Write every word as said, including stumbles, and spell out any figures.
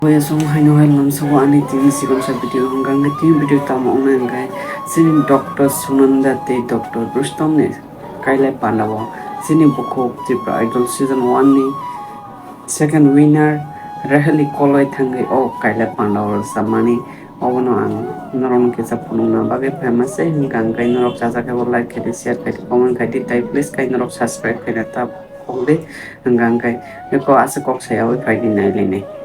Boya song haino hai lamsogo ani tini sikon sa video hwnkha hwnkhe tini video tamo wngnai hwnkhe chini Doctor Sunanda tei Doctor Rustom ni kailai panda o chini bukhuk Tripura Idol season one ni second winner Raheli Koloi thangwi o kailai panda o rwchapmani obono ang norokno kisa phunukna bagwi phaima se hwnkha hwnkhe norok chajakhe bo like khaidi share khaidi comment khaidi tei please khai norok subscribe khaina ta khokdi hwnkha hwnkhe beko aswk kok sayawi phaidi nailainai.